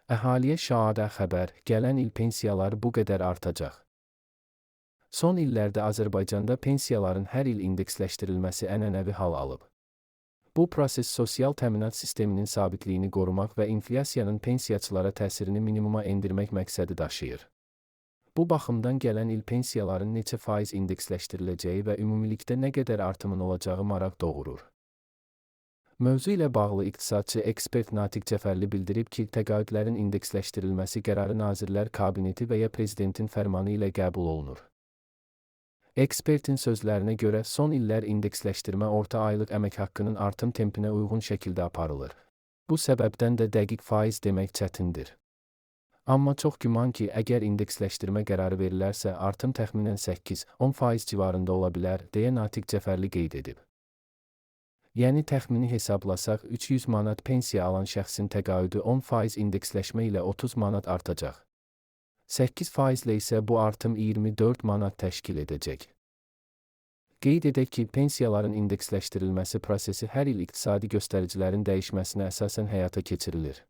Əhaliyə şadə xəbər, gələn il pensiyalar bu qədər artacaq. Son illərdə Azərbaycanda pensiyaların hər il indeksləşdirilməsi ənənəvi hal alıb. Bu proses sosial təminat sisteminin sabitliyini qorumaq və inflyasiyanın pensiyaçılara təsirini minimuma endirmək məqsədi daşıyır. Bu baxımdan gələn il pensiyaların neçə faiz indeksləşdiriləcəyi və ümumilikdə nə qədər artımın olacağı maraq doğurur. Mövzu ilə bağlı iqtisadçı ekspert Natiq Cəfərli bildirib ki, təqaüdlərin indeksləşdirilməsi qərarı Nazirlər Kabineti və ya prezidentin fərmanı ilə qəbul olunur. Ekspertin sözlərinə görə son illər indeksləşdirmə orta aylıq əmək haqqının artım tempinə uyğun şəkildə aparılır. Bu səbəbdən də dəqiq faiz demək çətindir. Amma çox güman ki, əgər indeksləşdirmə qərarı verilərsə, artım təxminən 8-10% civarında ola bilər, deyə Natiq Cəfərli qeyd edib. Yəni təxmini hesablasaq 300 manat pensiya alan şəxsin təqaüdü 10% indeksləşmə ilə 30 manat artacaq. 8 faizlə isə bu artım 24 manat təşkil edəcək. Qeyd edək ki, pensiyaların indeksləşdirilməsi prosesi hər il iqtisadi göstəricilərin dəyişməsinə əsasən həyata keçirilir.